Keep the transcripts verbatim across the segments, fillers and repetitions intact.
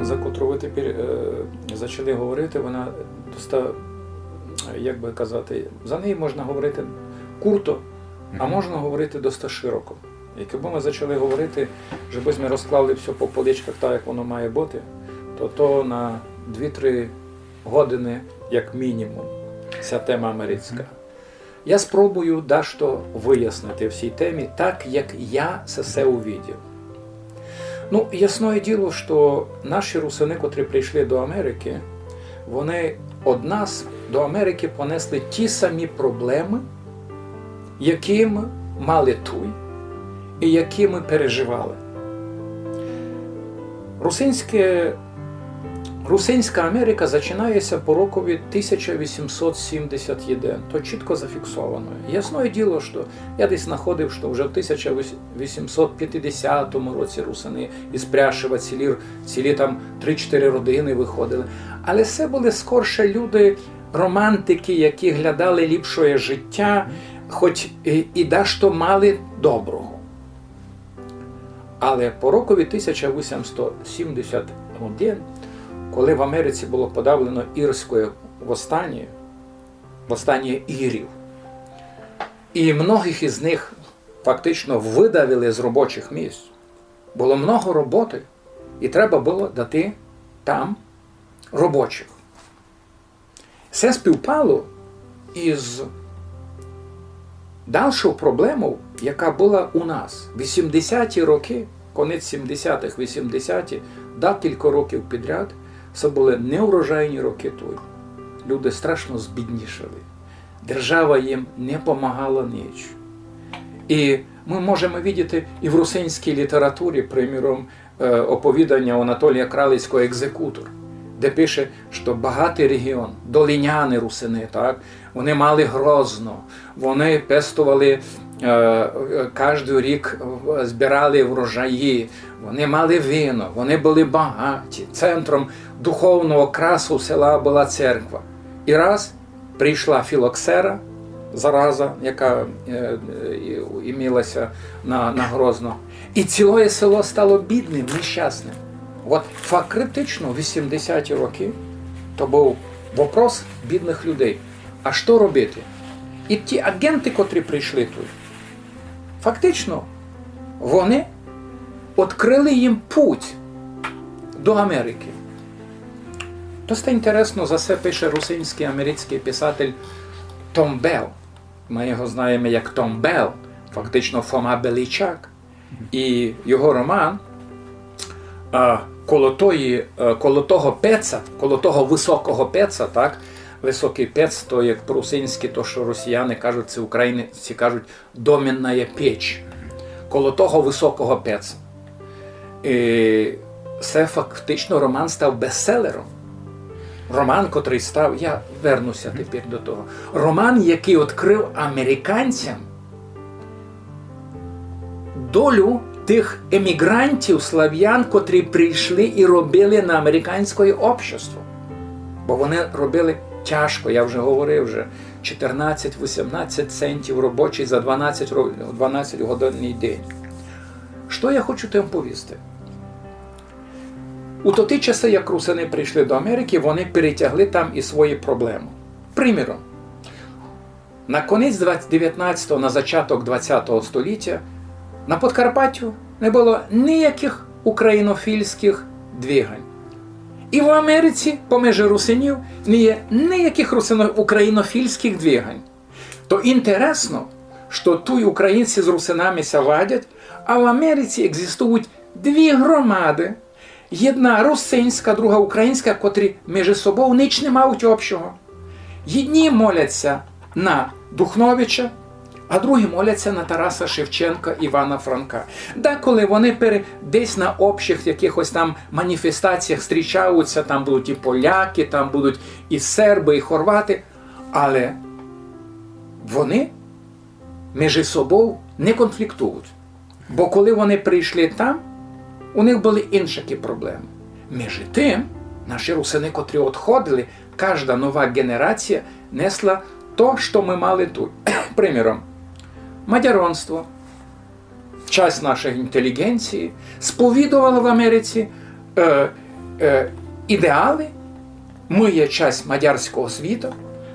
за котру ви тепер е, зачали говорити, вона доста, як би казати, за неї можна говорити курто, а можна говорити доста широко. Якби ми зачали говорити, щоб ми розклали все по поличках так, як воно має бути, то то на дві-три години, як мінімум, ця тема америцька. Я спробую дашто вияснити в цій темі так, як я се все увидів. Ну, ясноє діло, що наші русини, котрі прийшли до Америки, вони од нас до Америки понесли ті самі проблеми, які ми мали туй і які ми переживали. Русинське, Русинська Америка зачинається по рокові тисяча вісімсот сімдесят один. То чітко зафіксовано. Ясноє діло, що я десь знаходив, що вже в тисяча вісімсот п'ятдесятому році русини із Пряшева цілі, цілі там три-чотири родини виходили. Але це були скорше люди, романтики, які глядали ліпшоє життя, хоч і, і дашто мали доброго. Але по рокові тисяча вісімсот сімдесят один, коли в Америці було подавлено Ірське восстання, восстання ірів, і многих із них фактично видавили з робочих місць, було много роботи, і треба було дати там робочих. Це співпало із дальшою проблемою, яка була у нас. Вісімдесяті роки, конець сімдесятих, вісімдесяті, декілька років підряд, це були неурожайні роки туй. Люди страшно збіднішали. Держава їм не помагала ніч. І ми можемо видіти і в русинській літературі, приміром, е, оповідання Анатолія Кралицького «Екзекутор», де пише, що багатий регіон, долиняни русини, так, вони мали Грозно, вони пестовали, е, е, кожний рік, е, збирали врожаї, вони мали вино, вони були багаті. Центром духовного красу села була церква. І раз прийшла філоксера, зараза, яка е, е, і- імілася на, на Грозно. І ціле село стало бідним, нещасним. От фактично вісімдесяті роки то був вопрос бідних людей. А що робити? І ті агенти, котрі прийшли тут, фактично, вони відкрили їм путь до Америки. Доста інтересно за це пише русинський американський писатель Том Белл. Ми його знаємо як Том Белл, фактично Фома Беличак. І його роман а, коло, тої, е, коло того пеца, коло того високого пеца, так? Високий пец, то як по-русинськи, то, що росіяни кажуть, це українці кажуть домінна печ. Коло того високого пеца. І це фактично роман став бестселером. Роман, котрий став, я вернуся тепер до того. Роман, який відкрив американцям долю тих емігрантів, славян, котрі прийшли і робили на американське общество. Бо вони робили тяжко, я вже говорив, вже чотирнадцять-вісімнадцять центів робочий за дванадцять ро-, дванадцять годинний день. Що я хочу тим повісти? У тоті часи, як русини прийшли до Америки, вони перетягли там і свої проблеми. Приміром, на конець двадцять, девятнадцятого, на зачаток двадцятого століття на Подкарпаттю не було ніяких українофільських двигань. І в Америці, поміж русинів, не є ніяких русино-, українофільських двигань. То інтересно, що туй українці з русинами ся вадять, а в Америці екзистують дві громади, єдна русинська, друга українська, котрі між собою ніч не мають общого. Єдні моляться на Духновича, а другі моляться на Тараса Шевченка, Івана Франка. Деколи вони пере-, десь на общих якихось там маніфестаціях зустрічаються, там будуть і поляки, там будуть і серби, і хорвати, але вони між собою не конфліктують. Бо коли вони прийшли там, у них були інші проблеми. Між тим, наші русини, котрі відходили, кожна нова генерація несла то, що ми мали тут. Приміром, мадяронство, часть нашої інтелігенції сповідувала в Америці е, е, ідеалы, мы є часть мадярського світа,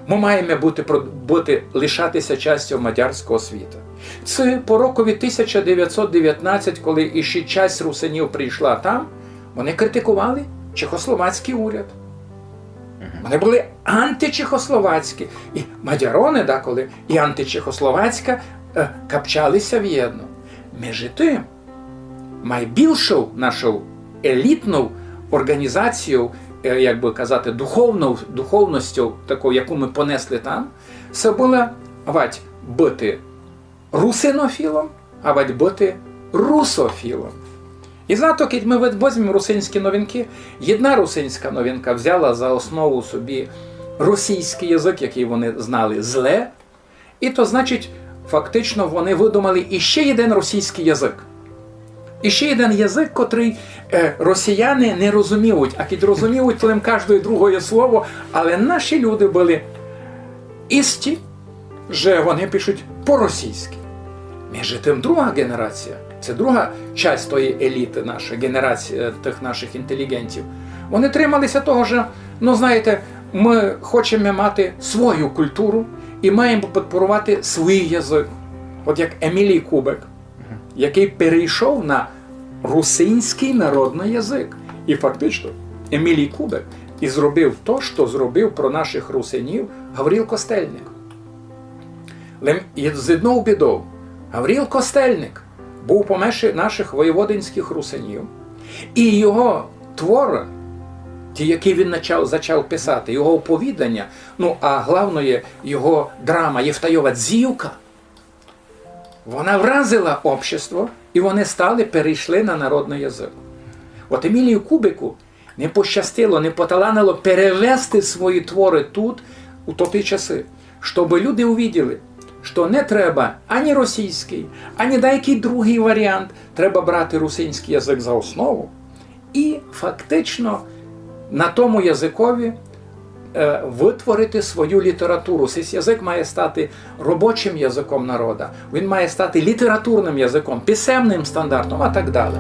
мы маєме быти, про-, быти, лишати ся частю мадярського світа. Ци по рокови тисяча девятсот девятнадцять, коли іщи часть русинів прийшла там, вони критикували чехословацькый уряд. Вони были античехословацькі. І мадярони деколи, і античехословацька, е, капчали ся вєдно. Межи тым, майбільшов нашов елітнов орґанізаціёв, е, як бы казати, духовнов, духовностьов, таков, яку мы понесли там, се было, авадь, быти русинофілом, авадь быти русофілом. І зато, кідь мы вид-, возьмеме русинські новинкы, єдна русинська новинка взяла за основу собі російськый язык, якый вони знали зле, і то, значить, фактично вони выдумали іщи єден російськый язык. Іщи єден язык, котрый, е, росіяни не розуміють, а кідь розуміють, то лем каждоє другоє слово, але наші люди были істі, же вони пишуть по-російськы. Межи тым друга ґенерація, се друга часть тої еліты нашої, ґенерації, е, тых нашых інтеліґентів, вони тримали ся того, же, ну, знаєте, мы хочеме мати свою культуру і маєме підпорувати свій язык. От як Емілій Кубик, якый перейшов на русинськый народный язык. І фактично Емілій Кубик і зробив то, што зробив про нашых русинів Гавріл Костельник. Лем з єднов бідов. Гавріл Костельник быв помеж нашых воєводинськых русинів, і його творы, ті, які він начав, зачав писати, його оповіданя, ну, а главноє його драма «Єфтайова дзівка», вона вразила общество, і вони стали, перейшли на народный язык. От Емілію Кубику не пощастило, не поталанило перевести свої творы тут, у тоті часы, щоб люди увиділи, што не треба ані російськый, ані даякый другый варіант, треба брати русинськый язык за основу і фактично на тому языкови, е, вытворити свою літературу. Сись язык має стати робочым языком народа, він має стати літературным языком, писемным стандартом, а так далі.